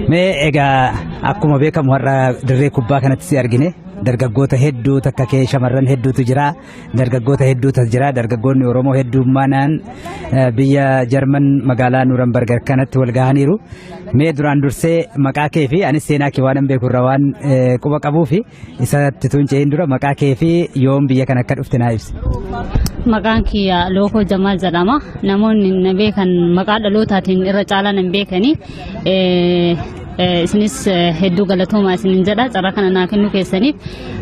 Mee egaa akkuma beekamu har'a dirree kubbaa kanatti si argine. Dargaggoota hedduu takka kee shamarran hedduutu jira, dargaggoota hedduutu jira. Dargaggoonni Oromoo heddummaanaan biyya Jarman magaalaa Nuurambargar kanatti wal gahaniiru. Mee duraan dursee maqaa kee fi anis seenaa kee waan hin beeku irraa waan quba qabuu fi isatti tuun dura maqaa kee fi yoom biyya kana akka dhufte naa ibsi. Maqaan kiyya Lookoo Jamaal jedhama. Namoonni na beekan maqaa dhalootaatiin irra caalaan hin beekani. Isinis hedduu galatoomaa isinin jedha carraa kana naa kennuu keessaniif.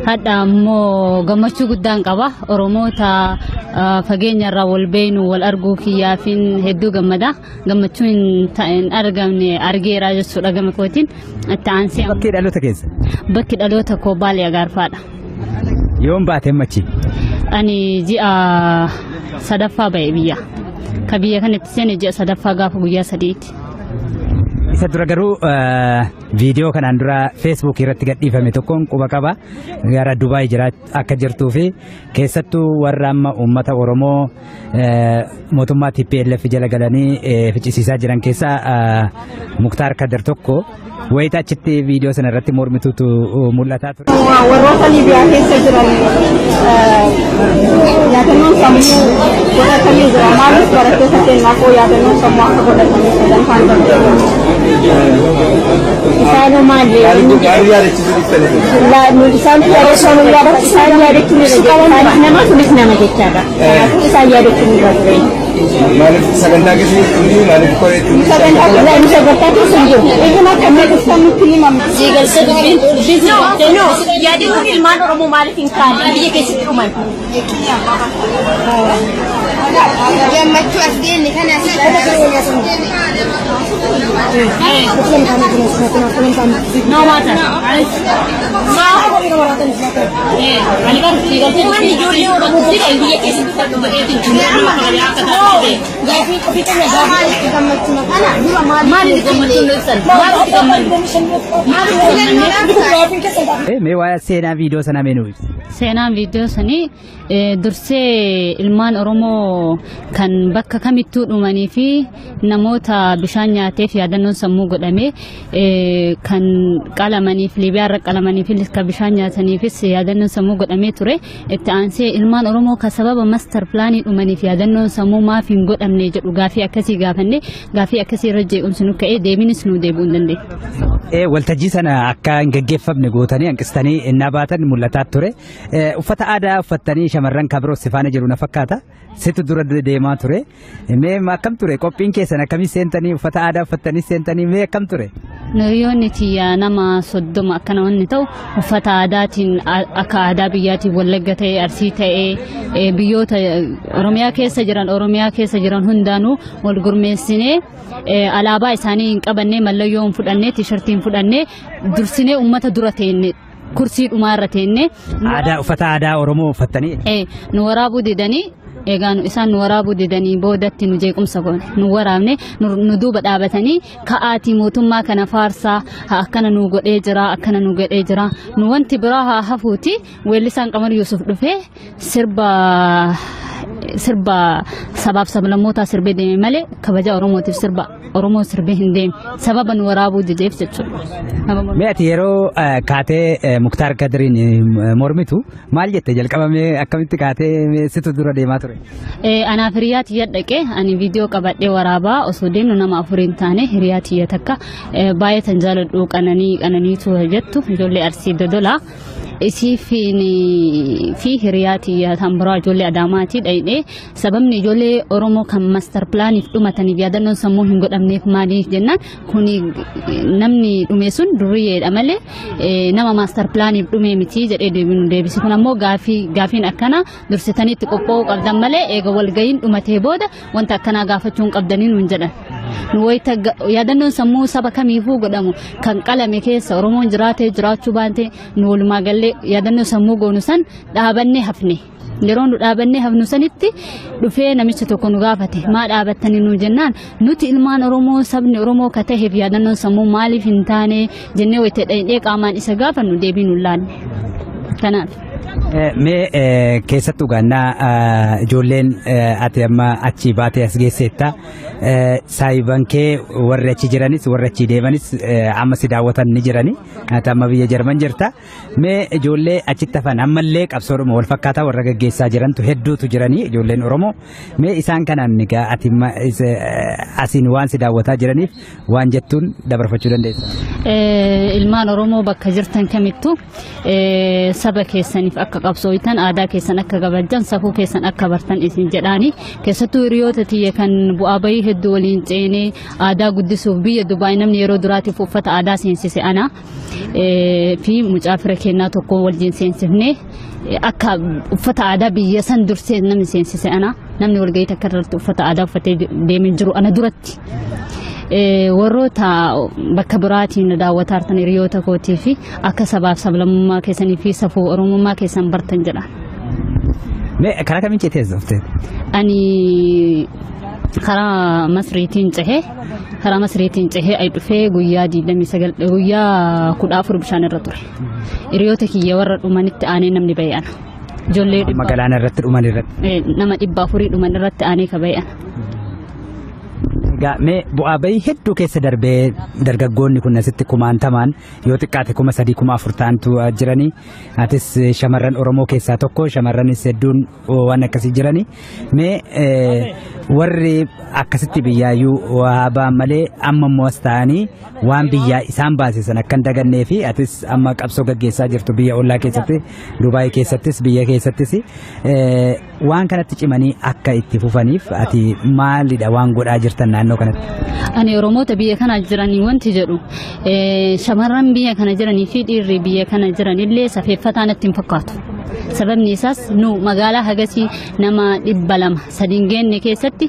Hadha ammoo gammachuu guddaan qaba. Oromoota fageenya irraa wal beenu wal arguu kiyyaafin hedduu gammada. Gammachuu hin argamne argeera jechuudha gama kootiin. Itti aansee. Bakki dhaloota keessa? Bakki dhaloota koo Baalee Agaarfaadha. Yoom baate machi? Ani ji'a sadaffaa ba'e biyya. Ka biyya kanatti seene ji'a sadaffaa gaafa guyyaa 3ti. Isa dura garuu viidiyoo kanaan dura Feesbuuk irratti gadhiifame tokkoon quba qaba. Gara Dubaay jira akka jirtuu fi keessattuu warra amma uummata Oromoo mootummaa TPLF jala galanii ficcisiisaa jiran keessaa Muktaar Kadir tokko wayita achitti viidiyoo sana irratti mormituutu mul'ataa ture. Warroota Liibiyaa keessa jiran yaadannoon sammuu godhatamee jira. Maaliif barattoota keenyaaf yaadannoon sammuu akka godhatamu sagantaan darbe? Isaanoo maali? Isaan isaan yaadachuun irra jira. Isaanis nama, kunis nama jechaadha. Kanaafuu isaan yaadachuun irra ture. Maaliif sagantaa keessa jirtu, maaliif koreetti? Sagantaa sagantaa keessa hin jiru. Eeguma akka dhuftan nutti himamne. No, yaadannoon ilmaan Oromoo maaliif hin kaane biyya keessatti dhuman? Gammachuu as geenne kana. No matter. Uummanni ijoollee Oromoo kan biyya keessatti kan dhumateetiin Gammachuu kana dura maaliif gammachuun nu ibsan? Maaliif gammannu? Maaliif Mee waa'ee seenaa viidiyoo sanaa mee nuu ibsi. Seenaan viidiyoo sanii dursee ilmaan Oromoo kan bakka kamittuu dhumanii fi namoota bishaan nyaateef yaadannoon sammuu godhame, kan qalamaniif Liibiyaa irra qalamanii fi kan bishaan nyaataniifis yaadannoon sammuu godhamee ture. Itti aansee ilmaan Oromoo kan sababa master pilaanii dhumaniif yaadannoon sammuu maaf hin godhamne jedhu gaafii akkasii gaafanne. Gaafii akkasii irra jeequmsi nu ka'ee, deebiinis nu deebi'uu hin dandeenye. Waltajjii sana akka hin gaggeeffamne gootanii hanqistanii innaa baatan mul'ataa ture. Uffata aadaa uffattanii shamarran kan biroo si faana jiru na fakkaata. Situ dura deemaa ture. Mee akkam ture qophiin keessan? Akkamii seentanii, uffata aadaa uffattanii seentanii, mee akkam ture? Hiriyoonni tiyya nama 30 akkana wanni ta'u uffata aadaatiin, akka aadaa biyyaatiin, Wallagga ta'ee, Arsii ta'ee, biyyoota Oromiyaa keessa jiran hundaanuu wal gurmeessinee, alaabaa isaanii hin qabannee, mallayyoo hin fudhannee, tiishartii hin fudhannee, dursinee uummata dura teenne, kursii dhumaa irra teenne. Aadaa, uffata aadaa Oromoo uffattanii. Nu waraabuu didanii. Egaa isaan nu waraabuu didanii boodatti nu jeequmsa goone, nu waraabne. Nu duuba dhaabatanii ka'aatii mootummaa kana faarsaa, haa akkana nu godhee jira, akkana nu godhee jira. Nu wanti biraa haa hafuuti, weellisaan Qamar Yuusuf dhufee sirba sabaaf sablammootaa sirbee deeme malee kabaja Oromootiif sirba Oromoo sirbee hin deemne, sababa nu waraabuu dideef jechuudha. Mee ati yeroo kaatee Muktaar Kadiriin mormitu maal jette jalqabamee, akkamitti kaatee, situ dura deemaa ture? Anaaf hiriyaa tiyya dhaqee, ani viidiyoo qabadhee waraabaa osoo deemnu, nama afuriin taane, hiriyaa tiyya takka baay'ee tan jaaladhu, Qananii Qananiitu jettu, ijoollee Arsii Dodolaa. Isii fi hiriyaa tiyya tan biraa ijoollee Adaamaati dhayidhee, sababni ijoollee Oromoo kan master pilaaniif dhumataniif yaadannoon sammuu hin godhamneef maaliif jennaan, kuni namni dhume sun duriyyeedha malee nama master pilaaniif dhume miti jedhee deebinu deebise. Kun ammoo gaafii gaafiin akkana dursitanii itti qophaa'uu qabdan malee eega walga'iin dhumatee booda wanta akkanaa gaafachuu hin qabdanii nuun jedhan. Nu wayita yaadannoon sammuu saba kamiifuu godhamu, kan qalame keessa Oromoon jiraatee jiraachuu baate, nu walumaa gallee yaadannoo sammuu goonu san dhaabannee hafne. Yeroo nu dhaabannee hafnu sanitti dhufee namicha tokko nu gaafate, maa dhaabattanii nu jennaan, nuti ilmaan Oromoo, sabni Oromoo ka ta'eef yaadannoon sammuu maaliif hin taane jennee wayita dhaqnee qaamaan isa gaafannu deebii nu laanne. Kanaaf. Mee keessattuu gaannaa ijoolleen ati amma achi baatee as geesseetta, saayiban kee warri achi jiranis warri achi deemanis amma si daawwatan ni jirani, ati amma biyya Jarman jirta. Mee ijoollee achitti hafan ammallee qabsoodhuma wal fakkaataa warra gaggeessaa jirantu hedduutu jiranii, ijoolleen Oromoo, mee isaan kanaan egaa ati asiin waan si daawwataa jiraniif waan jettuun dabarfachuu dandeessa. Ilmaan Oromoo bakka jirtan kamittuu saba keessaniif akka qabsooytan, aadaa keessan akka kabajjan, safuu keessan akka bartan isin jedhaani. Keessattuu hiriyoota tiyya kan bu'aa bayii hedduu waliin ceenee aadaa guddisuuf biyya Dubaay namni yeroo duraatiif uffata aadaa seensise ana fi mucaa fira kennaa tokko waliin seensifnee, akka uffata aadaa biyya san dursee namni seensise ana, namni walgahii takka irratti uffata aadaa uffatee deemee jiru ana duratti. Warroota bakka biraatiin daawwataa jirtan hiriyoota kootii fi akka sabaaf sablammummaa keessanii fi safuu Oromummaa keessan bartan jedha. Mee karaa kamiin ceetee as dhufte? Ani karaa Masriitiin cehee, karaa Masriitiin cehee ay dhufee guyyaa 29, guyyaa 14 bishaan irra ture. Hiriyoota kiyya warra dhumanitti aanee namni ba'e ana. Ijoollee dhibba Magaalaan irratti dhuman irratti. Nama 400 dhuman irratti aanee ka ba'e ana. Egaa mee bu'aa bayii hedduu keessa darbee dargaggoonni kun asitti kumaantamaan yoo xiqqaate 3000, 4000 ta'antu jiranii, atis shamarran Oromoo keessaa tokko, shamarranis hedduun waan akkasii jiranii, mee warri akkasitti biyyaayyuu waa ba'an malee amma immoo as ta'anii waan biyyaa isaan baasisan akka hin dagannee fi atis amma qabsoo gaggeessaa jirtu biyya ollaa keessatti, Dubaay keessattis biyya keessattis, waan kanatti cimanii akka itti fufaniif ati maalidha waan godhaa jirtan naannoo kanatti? Ani Oromoota biyya kana jiranii wanti jedhu, shamarran biyya kana jiranii fi dhiirri biyya kana jiran illee safeeffataa natti hin fakkaatu. Sababni isaas nu magaalaa hagasii nama 200 sadiin geenne keessatti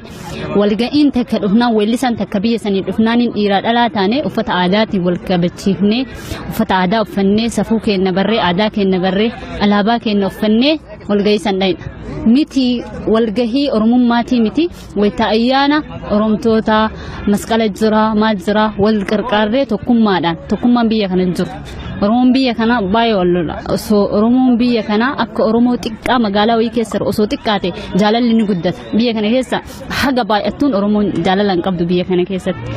walga'iin takka dhufnaan, weellisaan takka biyya sanii dhufnaan, dhiiraa dhalaa taane uffata aadaatiin wal kabachiifnee, uffata aadaa uffannee, safuu keenya barree, aadaa keenya barree, alaabaa keenya uffannee walgahii san dhayna. Miti walgahii Oromummaatii miti, wayita ayyaana Oromtoota masqala jira, maal jira, wal qarqaarree tokkummaadhaan, tokkummaan biyya kana jiru. Oromoon biyya kana baay'ee wal lola. Osoo Oromoon biyya kana akka Oromoo xiqqaa magaalaa wayii keessa osoo xiqqaate jaalalli ni guddata. Biyya kana keessa haga baay'attuun Oromoon jaalala hin qabdu biyya kana keessatti.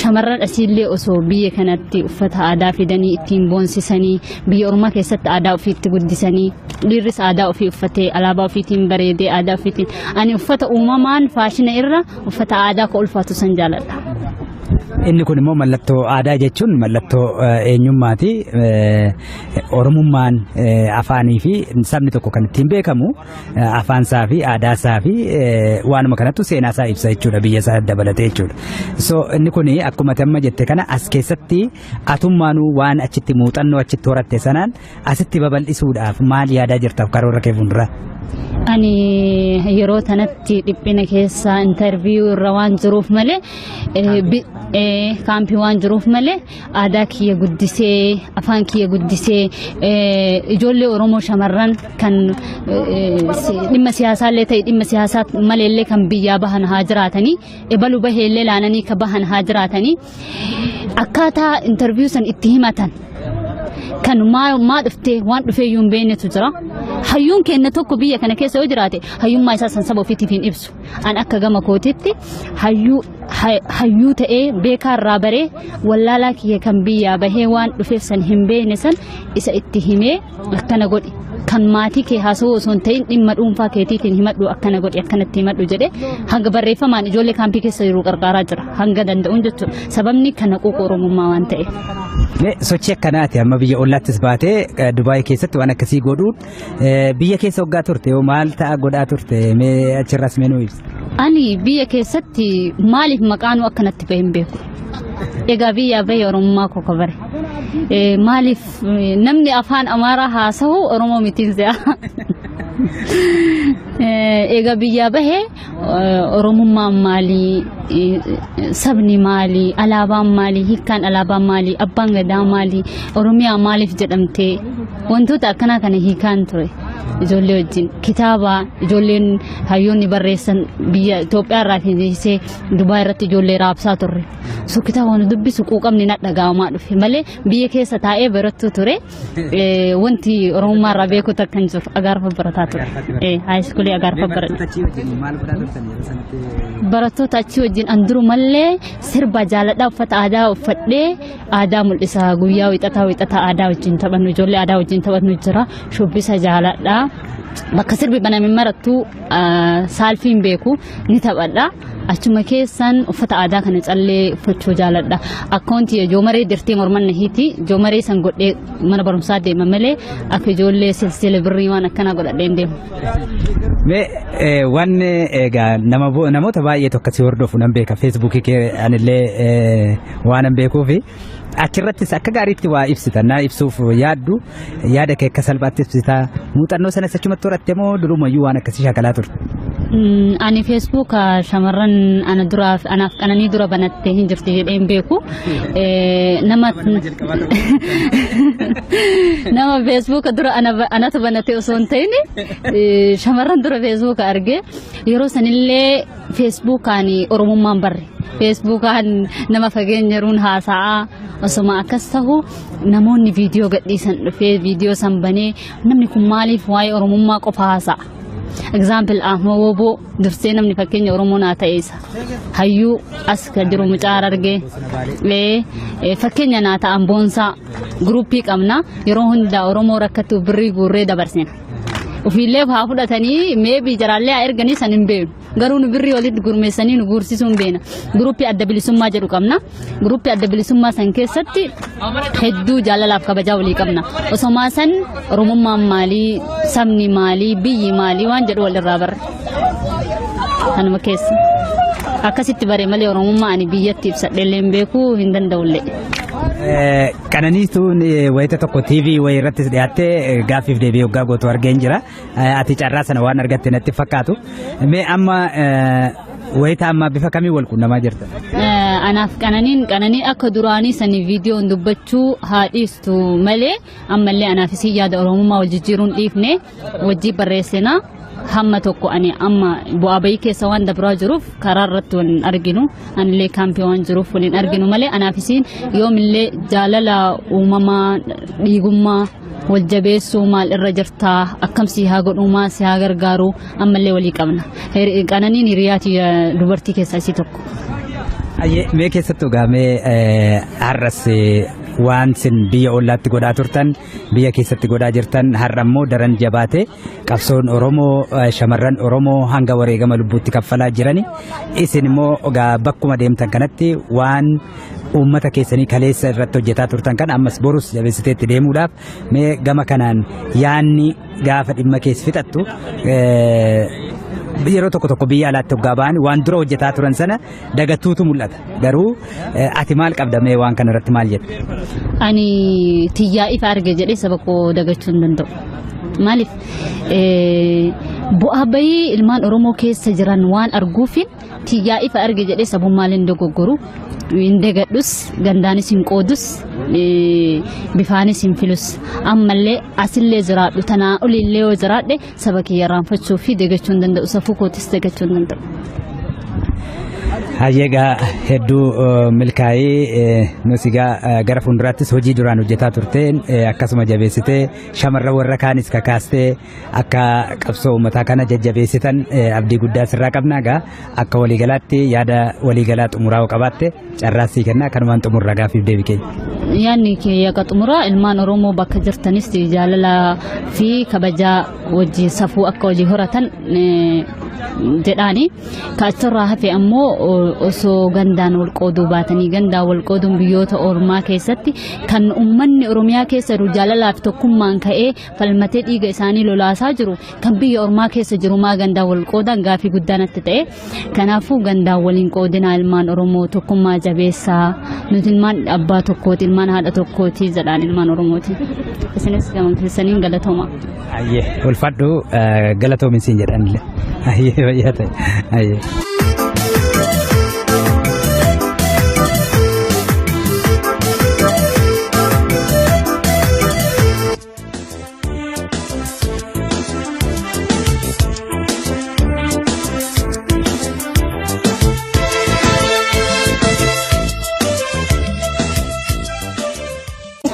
Shamarran asiillee osoo biyya kanatti uffata aadaa fidanii ittiin boonsisanii, biyya Oromaa keessatti aadaa ofiitti guddisanii, dhiirris aadaa ofii uffatee alaabaa ofiitiin bareedee aadaa ofiitiin, ani uffata uumamaan faashina irra uffata aadaa ka ulfaatu san jaaladha. Inni kun immoo mallattoo aadaa jechuun mallattoo eenyummaati. Oromummaan afaanii fi sabni tokko kan ittiin beekamu afaansaa fi aadaasaa fi waanuma kanattu seenaa isaa ibsa jechuudha, biyya isaa dabalatee jechuudha. So inni kun akkuma amma jette kana as keessatti atummaanuu waan achitti muuxannoo achitti horatte sanaan asitti babal'isuudhaaf maal yaadaa jirtaaf karoora kee fuulduraa? Ani yeroo tanatti dhiphina keessa interview irra waan jiruuf malee, kaampii waan jiruuf malee, aadaa kiyya guddisee, afaan kiyya guddisee, ijoollee Oromoo shamarran kan dhimma siyaasaallee ta'e dhimma siyaasaa maleellee kan biyyaa bahan haa jiraatanii, ebalu baheellee laananii ka bahan haa jiraatanii, akkaataa interview san itti himatan kan maa dhuftee waan dhufee iyyuu hin beeknetu jira. Hayyuun keenya tokko biyya kana keessa yoo jiraate hayyummaa isaa san saba ofiitiif hin ibsu. An akka gama kootitti hayyuu ta'ee beekaa irraa baree wallaalaa kiyya kan biyyaa bahee waan dhufeef san hin beekne san isa itti himee akkana godhi. Kan maatii kee haasawuu osoo hin ta'in dhimma dhuunfaa keetiitiin himadhu, akkana godhi, akkanatti himadhu jedhee hanga barreeffamaan ijoollee kaampii keessa jiru qarqaaraa jira hanga danda'uun jechuudha. Sababni kana quuqa Oromummaa waan ta'eef. Mee sochii akkanaati amma biyya ollaattis baatee Dubaay keessatti waan akkasii godhuun, biyya keessa waggaa turte yoo maal ta'a godhaa turte? Mee achirraas mee nuu ibsi. Ani biyya keessatti maaliif maqaanuu akkanatti bahe hin beeku. Egaa biyyaa bahe Oromummaa koo kabare. Maaliif namni afaan Amaaraa haasawu Oromoo mitiin se'a. Egaa biyyaa bahe Oromummaan maalii, sabni maalii, alaabaan maalii, hiikkaan alaabaa maalii, abbaan gadaa maalii, Oromiyaa maaliif jedhamtee, wantoota akkanaa kana hiikaan ture. Ijoollee wajjin kitaaba ijoolleen hayyoonni barreessan biyya Itoophiyaa irraa fiisee Dubaay irratti ijoollee raabsaa turre. So kitaaba waan dubbisu quuqamni na dhaga'amaa dhufe malee biyya keessa taa'ee barattuu ture. Wanti Oromummaa irraa beeku takka hin jiru, Agaarfa barataa ture. Haayiskuulii Agaarfa baradhe. Barattoota achii wajjin an durumallee sirba jaaladhaa, uffata aadaa uffadhee aadaa mul'isa. Guyyaa wixataa wixataa aadaa wajjin taphannu, ijoollee aadaa wajjin taphannu jira. Shubbisa jaaladhaa, bakka sirbi baname marattuu saalfiin beeku ni taphadha. Achuma keessan uffata aadaa kana callee uffachuu jaaladha. Akkaawunti joomaree dirtee mormanna hiiti, joomaree san godhee mana barumsaa deema malee akka ijoollee silsila birrii waan akkanaa godhadhee hin deemu. Mee wanni egaa namoota baay'eetu akkasii hordofu nan beeka, Feesbuukii kee anillee waan nan beekuufi achirrattis akka gaariitti waa ibsita, na ibsuuf yaaddu yaada kee akka salphaatti ibsita. Muuxannoo sanas achumatti horatte moo durumayyuu waan akkasii shaakalaa turte? Ani Facebook shamarran ana duraaf anaaf Qananii dura banattee hin jirti jedhee hin beeku. Nama Facebook dura anatu banate osoo hin ta'in shamarran dura Facebook arge. Yeroo sanillee Facebookaan Oromummaan barre. Facebookaan nama fageenya jiruun haasa'aa osoma akkas ta'u namoonni viidiyoo gadhiisan dhufee viidiyoo san banee, namni kun maaliif waa'ee Oromummaa qofa haasa'a? Example, Ahmad Woboo dursee namni fakkeenya Oromoo naa ta'e isa. Hayyuu as kan jiru mucaa argee fakkeenya naa ta'an boonsaa guruppii qabna, yeroo hundaa Oromoo rakkattu birrii guurree dabarsina. Ofiillee haa fudhatanii meebii jaraallee haa erganii san hin beeknu. Garuu nu birrii walitti gurmeessanii nu guursisuu hin beekna. Guruppii Adda Bilisummaa jedhu qabna. Guruppii Adda Bilisummaa san keessatti hedduu jaalalaaf kabajaa walii qabna. Osomaa san Oromummaan maalii, sabni maalii, biyyi maalii waan jedhu walirraa barre. Kanuma keessa. Akkasitti bare malee Oromummaa ani biyyatti ibsadheellee hin beeku, hin danda'ullee. Qananiituun wayita tokko TV wayii irrattis dhiyaattee gaaffiif deebii hoggaa gootu argeen jira. Ati carraa sana waan argatte natti fakkaatu. Mee amma wayita ammaa bifa kamiin wal quunnamaa jirta? Anaaf Qananiin akka duraanii sanii viidiyoon dubbachuu haa dhiistu malee ammallee anaaf isii yaada Oromummaa wal jijjiiruun dhiifne, wajjii barreessina. Hamma tokko ani amma bu'aa bayii keessa waan dabraa jiruuf karaa irratti wal hin arginu, anillee kaampii waan jiruuf wal hin arginu malee anaaf isiin yoomillee jaalala uumamaa, dhiigummaa, wal jabeessuu, maal irra jirtaa, akkam si haa godhuu, maal si haa gargaaru, ammallee walii qabna. Qananiin hiriyaa tiyya dubartii keessaa isii tokko. Ayyee, mee keessattuu gaamee har'as waan sin biyya ollaatti godhaa turtan biyya keessatti godhaa jirtan, har'a immoo daran jabaate qabsoon Oromoo, shamarran Oromoo hanga wareegama lubbuutti kaffalaa jirani, isin immoo egaa bakkuma deemtan kanatti waan uummata keessanii kaleessa irratti hojjetaa turtan kan ammas borus jabeessiteetti deemuudhaaf, mee gama kanaan yaanni gaafa dhimma keessa fixattu, yeroo tokko tokko biyya alaatti hoggaa ba'an waan dura hojjetaa turan sana dagatuutu mul'ata. Garuu ati maal qabda, mee waan kana irratti maal jette? Ani tiyyaa ifa arge jedhee saba koo dagachuu hin danda'u. Maaliif, bu'aa bayii ilmaan Oromoo keessa jiran waan arguufin tiyyaa ifa arge jedhee sabummaalee hin dogoggoru. Hin dagadhus, gandaanis hin qoodus, bifaanis hin filus. Ammallee asillee jiraadhu, tanaa olillee yoo jiraadhe saba kiyya irraanfachuu fi dagachuu hin danda'u. Safuu kootis dagachuu hin danda'u. Hayyeegaa, hedduu milkaa'ee nus egaa gara fuulduraattis hojii duraan hojjetaa turteen akkasuma jabeessitee shamarran warra kaanis kakaastee akka qabsoo uummataa kana jajjabeessitan abdii guddaa sirraa qabna. Egaa akka waliigalaatti yaada waliigalaa xumuraa yoo qabaatte carraa sii kennaa, kanumaan xumurra gaaffiif deebii keenya. Yaadni kiyya xumuraa, ilmaan Oromoo bakka jirtanis jaalala fi kabajaa wajjin safuu akka walii horatan jedhaani. Ka achirraa hafe ammoo osoo gandaan wal qooduu baatanii, gandaan wal qooduun biyyoota ormaa keessatti kan uummanni Oromiyaa keessa jiru jaalalaa fi tokkummaan ka'ee falmatee dhiiga isaanii lolaasaa jiru, kan biyya ormaa keessa jiru maa gandaan wal qoodan gaafii guddaa natti ta'e. Kanaafuu gandaan waliin qoodinaa, ilmaan Oromoo tokkummaa jabeessaa, nuti ilmaan abbaa tokkooti, ilmaan haadha tokkooti jedhaan ilmaan Oromooti. Isinis gama keessaniin galatooma. Ayyee, ulfadhu, galatoomin siin jedhanillee. Ayyee, fayyaa ta'e. Ayyee.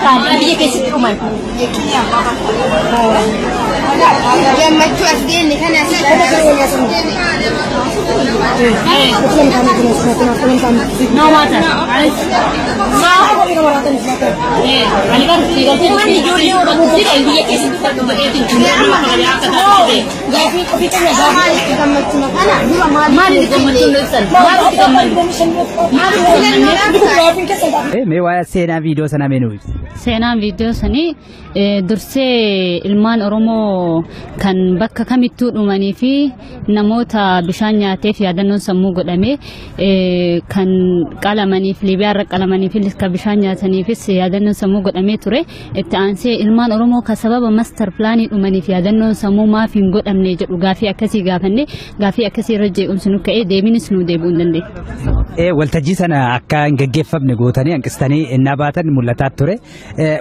ta'an biyya keessatti dhuman. Gammachuu as geenne kana No matter. Uummanni ijoollee Oromoo kan biyya keessatti kan dhumateetiin maaliif gammachuu kana dura maaliif gammachuun nu ibsan? Maaliif gammannu? Maaliif Mee waa'ee seenaa viidiyoo sanaa mee nuuf ibsi. Seenaan viidiyoo sanii dursee ilmaan Oromoo kan bakka kamittuu dhumanii fi namoota bishaan nyaateef yaadannoon sammuu godhame, kan qalamaniif Liibiyaarra qalamanii fi kan bishaan nyaataniifis yaadannoon sammuu godhamee ture. Itti aansee ilmaan Oromoo kan sababa master pilaanii dhumaniif yaadannoon sammuu maaf hin godhamne jedhu gaafii akkasii gaafanne. Gaafii akkasii irra jeequmsi nu ka'ee, deebiinis nu deebi'uu hin dandeenye. Waltajjii sana akka hin gaggeeffamne gootanii hanqistanii innaa baatan mul'ataa ture.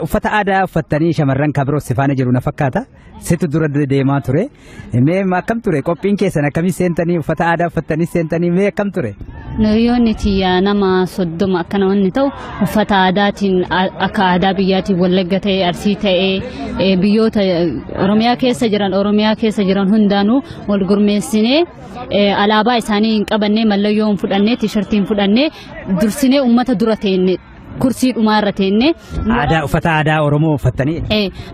Uffata aadaa uffattanii shamarran kan biroo si faana jiru na fakkaata. Situ dura deemaa ture. Mee akkam ture qophiin keessan? Akkamii seentanii, uffata aadaa uffattanii seentanii, mee akkam ture? Hiriyoonni tiyya nama 30 akkana wanni ta'u uffata aadaatiin, akka aadaa biyyaatiin, Wallagga ta'e, Arsii ta'e, biyyoota Oromiyaa keessa jiran hundaanuu wal gurmeessinee, alaabaa isaanii hin qabannee, mallayyoo hin fudhannee, tiishartii hin fudhannee, dursinee uummata dura teenne, kursii dhumaa irra teenne. Aadaa, uffata aadaa Oromoo uffattanii.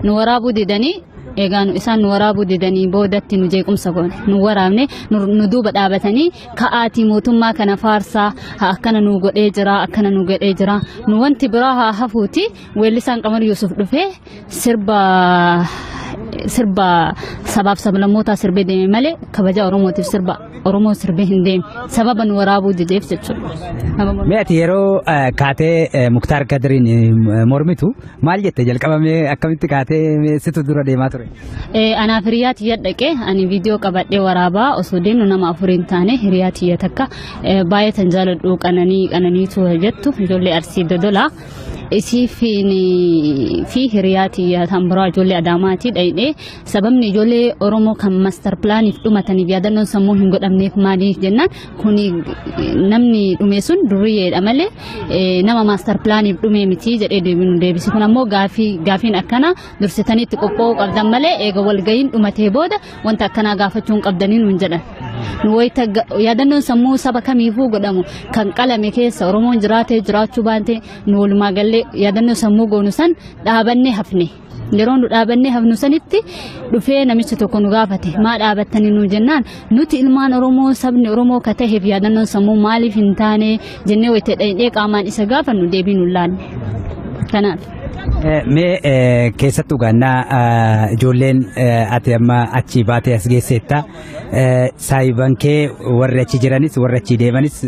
Nu waraabuu didanii. Egaa isaan nu waraabuu didanii boodatti nu jeequmsa goone, nu waraabne. Nu duuba dhaabatanii ka'aatii mootummaa kana faarsaa, haa akkana nu godhee jira, akkana nu godhee jira. Nu wanti biraa haa hafuuti, weellisaan Qamar Yuusuf dhufee sirba sabaaf sablammootaa sirbee deeme malee kabaja Oromootiif sirba Oromoo sirbee hin deemne, sababa nu waraabuu dideef jechuudha. Mee ati yeroo kaatee Muktaar Kadiriin mormitu maal jette jalqaba? Mee akkamitti kaatee, mee situ dura deemaa ture? Anaaf hiriyaa tiyya dhaqee, ani viidiyoo qabadhee waraabaa osoo deemnu nama afuriin taane, hiriyaa tiyya takka baay'ee tan jaaladhu, Qananii Qananiitu jettu, ijoollee Arsii Dodolaa. Isii fi hiriyaa tiyya tan biraa ijoollee Adaamaati dhayidhee, sababni ijoollee Oromoo kan master pilaaniif dhumataniif yaadannoon sammuu hin godhamneef maaliif jennaan, kuni namni dhume sun duriyyeedha malee nama master pilaaniif dhume miti jedhee deebinu deebisi. Kun ammoo gaafii gaafiin akkana dursitanii itti qophaa'uu qabdan malee eega walga'iin dhumatee booda wanta akkanaa gaafachuu hin qabdanii nuun jedhan. Nu wayita yaadannoon sammuu saba kamiifuu godhamu kan qalame keessa Oromoon jiraatee jiraachuu baate, nu walumaa gallee yaadannoo sammuu goonu san dhaabannee hafne. Yeroo nu dhaabannee hafnu sanitti dhufee namichi tokko nu gaafate, maa dhaabattanii nu jennaan, nuti ilmaan Oromoo, sabni Oromoo ka ta'eef yaadannoon sammuu maaliif hin taane jennee wayita dhaqnee qaamaan isa gaafannu deebii nu laanne. Kanaaf. Mee keessattuu gaannaa ijoolleen ati amma achi baatee as geesseetta. Saayiban kee warri achi jiranis, warri achi deemanis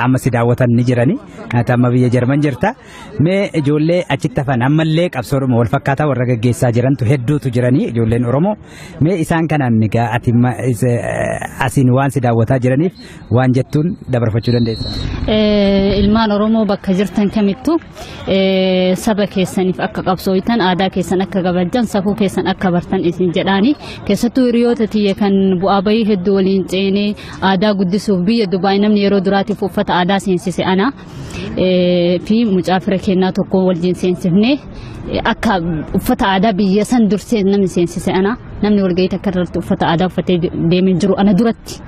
amma si daawwatan ni jirani. Ati amma biyya Jarman jirta. Mee ijoollee achitti hafan, ammallee qabsoodhuma wal fakkaataa warra gaggeessaa jirantu hedduutu jiranii ijoolleen Oromoo. Mee isaan kanaan egaa ati asiin waan si daawwataa jiraniif waan jettuun dabarfachuu dandeessa. Ilmaan Oromoo bakka jirtan kamittuu saba keessaniif akka qabsooytan, aadaa keessan akka kabajjan, safuu keessan akka bartan isin jedhaani. Keessattuu hiriyoota tiyya kan bu'aa bayii hedduu waliin ceenee aadaa guddisuuf biyya Dubaay namni yeroo duraatiif uffata aadaa seensise ana fi mucaa fira kennaa tokko wajjin seensifnee, akka uffata aadaa biyya san dursee namni seensise ana. Namni walgahii takka irratti uffata aadaa uffatee deemee jiru ana duratti.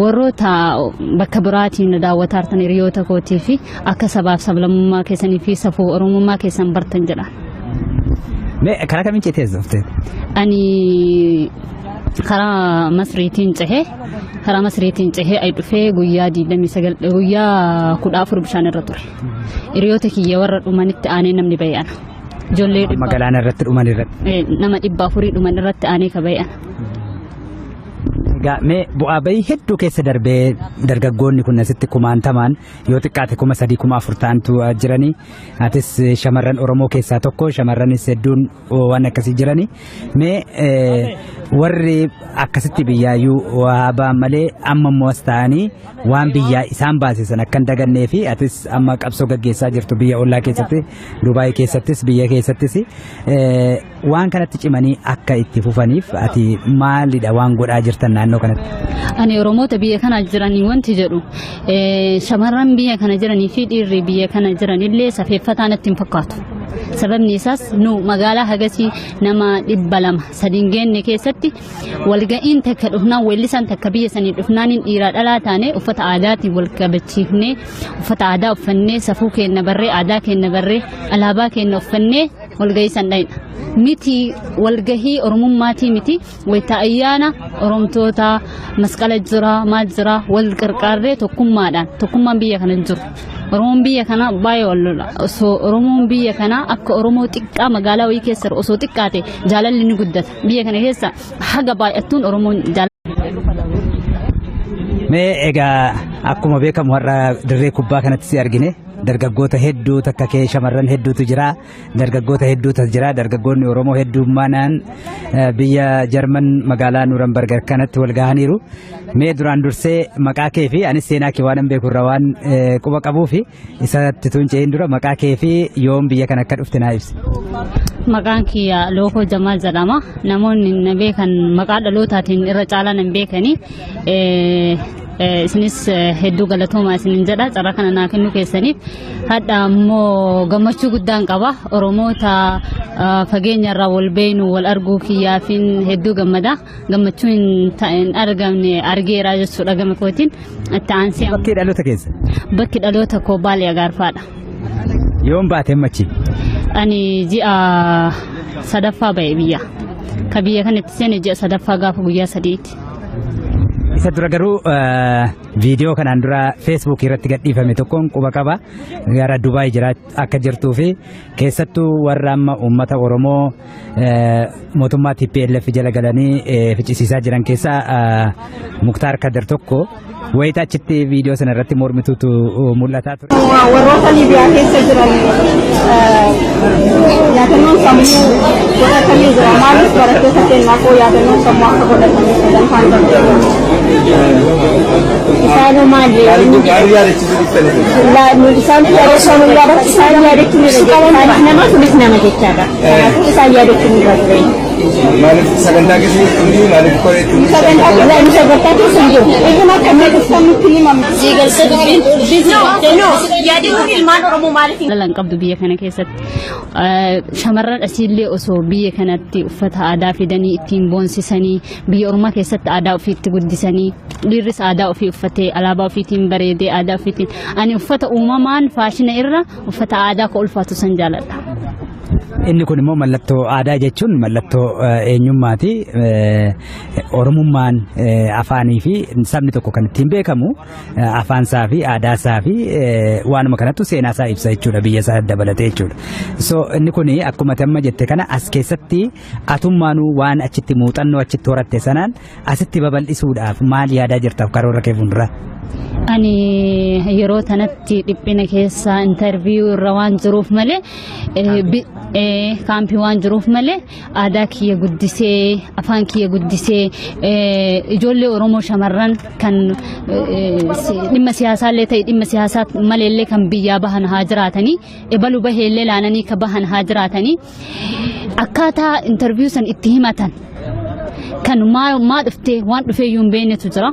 Warroota bakka biraatiin daawwataa jirtan hiriyoota kootii fi akka sabaaf sablammummaa keessanii fi safuu Oromummaa keessan bartan jedha. Mee karaa kamiin ceetee as dhuftee? Ani karaa Masriitiin cehee, karaa Masriitiin cehee ay dhufee guyyaa 29, guyyaa 14 bishaan irra ture. Hiriyoota kiyya warra dhumanitti aanee namni ba'e ana. Ijoollee Magaalaa irratti dhuman irratti. Nama 400 dhuman irratti aanee ka ba'e ana. Egaa mee bu'aa bayii hedduu keessa darbee dargaggoonni kun asitti kumaantamaan, yoo xiqqaate 3000, 4000 ta'antu jiranii. Atis shamarran Oromoo keessaa tokko, shamarranis hedduun waan akkasii jiranii. Mee warri akkasitti biyyaayyuu waa ba'an malee amma immoo as ta'anii waan biyyaa isaan baasisan akka hin dagannee fi atis amma qabsoo gaggeessaa jirtu biyya ollaa keessatti, Dubaay keessattis, biyya keessattis, waan kanatti cimanii akka itti fufaniif ati maalidha waan godhaa jirtan naannoo kanatti? Ani Oromoota biyya kana jiranii wanti jedhu, shamarran biyya kana jiranii fi dhiirri biyya kana jiran illee safeeffataa natti hin fakkaatu. Sababni isaas nu magaalaa hagasii nama 200-300 geenne keessatti walga'iin takka dhufnaan, weellisaan takka biyya sanii dhufnaan, dhiiraa dhalaa taane uffata aadaatiin wal kabachiifnee, uffata aadaa uffannee, safuu keenya barree, aadaa keenya barree, alaabaa keenya uffannee walgahii san dhayna. Miti walgahii Oromummaatii miti, wayita ayyaana Oromtoota masqala jira, maal jira, wal qarqaarree tokkummaadhaan. Tokkummaan biyya kana jiru. Oromoon biyya kana baay'ee wal lola. Osoo Oromoon biyya kana akka Oromoo xiqqaa magaalaa wayii keessa osoo xiqqaate jaalalli ni guddata. Biyya kana keessa haga baay'attuun Oromoon jaalala. Mee egaa, akkuma beekamu har'a dirree kubbaa kanatti si argine. Dargaggoota hedduu takka kee shamarran hedduutu jira, dargaggoota hedduutu jira. Dargaggoonni Oromoo heddummaanaan biyya Jarman magaalaa Nuurambargar kanatti wal gahaniiru. Mee duraan dursee maqaa kee fi anis seenaa kee waan hin beeku irraa waan quba qabuu fi isatti tun ce'in dura, maqaa kee fi yoom biyya kana akka dhufte naa ibsi. Maqaan kiyya Lookoo Jamaal jedhama. Namoonni na beekan maqaa dhalootaatiin irra caalaa nan beekanii. Isinis hedduu galatoomaa isinin jedha carraa kana naa kennuu keessaniif. Hadha ammoo gammachuu guddaan qaba. Oromoota fageenya irraa wal beenu wal arguu kiyyaafin hedduu gammada. Gammachuu hin argamne argeera jechuudha gama kootiin. Itti aansee Bakkee dhaloota keessa? Bakki dhaloota koo Baalee Agaarfaadha. Yoom baate machi? Ani ji'a sadaffaa ba'e biyya. Ka biyya kanatti seene ji'a sadaffaa gaafa guyyaa 3ti. Isa dura garuu viidiyoo kanaan dura Feesbuuk irratti gadhiifame tokkoon quba qaba. Gara Dubaay jira akka jirtuu fi keessattuu warra amma uummata Oromoo mootummaa TPLF jala galanii ficcisiisaa jiran keessaa Muktaar Kadir tokko wayita achitti viidiyoo sana irratti mormituutu mul'ataa ture. Warroota Liibiyaa keessa jiran yaadannoon sammuu godhatamee jira. Maaliif barattoota keenyaaf yaadannoon sammuu akka godhatanii sagantaan darbe? Isaanoo maal Maal yaadachiisuu dhiftanii? Isaan yaadachuu, isaan yaadachuu nirra jira. Isaanis nama, kunis nama jechaadha. Kanaafuu isaan yaadachuu nirra ture. Maaliif sagantaa keessatti, maaliif koreetti? Sagantaa sagantaa keessa hin jiru. Isin akka inni dhuftan nutti himame. Yaadachuun ilmaan Oromoo maaliif Jaalala hin qabdu biyya kana keessatti. Shamarran asiillee osoo biyya kanatti uffata aadaa fidanii ittiin boonsisanii, biyya ormaa keessatti aadaa ofiitti guddisanii, dhiirris aadaa ofii uffatee, alaabaa ofiitiin bareedee, aadaa ofiitiin. Ani uffata uumamaan faashina irra uffata aadaa ka ulfaatu san jaaladha. Inni kun immoo mallattoo aadaa jechuun mallattoo eenyummaati. Oromummaan afaanii fi sabni tokko kan ittiin beekamu afaansaa fi aadaasaa fi waanuma kanattu seenaa isaa ibsa jechuudha, biyya isaa dabalatee jechuudha. So inni kun akkuma amma jette kana as keessatti atummaanuu waan achitti muuxannoo achitti horatte sanaan asitti babal'isuudhaaf maal yaadaa jirtaaf karoora kee fuulduraa? Ani yeroo tanatti dhiphina keessa interview irra waan jiruuf malee, kaampii waan jiruuf malee, aadaa kiyya guddisee, afaan kiyya guddisee, ijoollee Oromoo shamarran kan dhimma siyaasaallee ta'e, dhimma siyaasaa maleellee kan biyyaa bahan haa jiraatanii, ebalu baheellee laananii ka bahan haa jiraatanii, akkaataa interview san itti himatan kan maa dhuftee waan dhufee iyyuu hin beeknetu jira.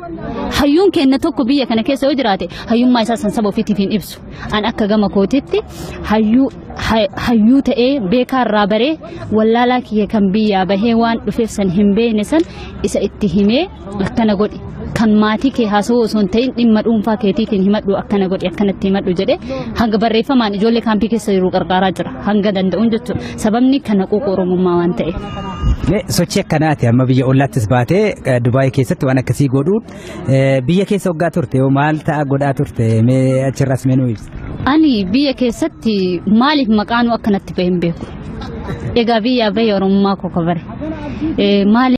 Hayyuun keenya tokko biyya kana keessa yoo jiraate hayyummaa isaa san saba ofiitiif hin ibsu. An akka gama kootitti hayyuu ta'ee beekaa irraa baree, wallaalaa kiyya kan biyyaa bahee waan dhufeef san hin beekne san isa itti himee, akkana godhi, kan maatii kee haasawuu osoo hin ta'in dhimma dhuunfaa keetiitiin himadhu, akkana godhi, akkanatti himadhu jedhee hanga barreeffamaan ijoollee kaampii keessa jiru qarqaaraa jira hanga danda'uun jechuudha. Sababni kana quuqa Oromummaa waan ta'eef. Mee sochii akkanaati amma biyya ollaattis baatee Dubaay keessatti waan akkasii godhuun, biyya keessa waggaa turte yoo maal ta'a godhaa turte? Mee achirraas mee nuu ibsi. Ani biyya keessatti maaliif maqaanuu akkanatti bahe hin beeku. Egaa biyyaa bahe Oromummaa koo kabare. Maaliif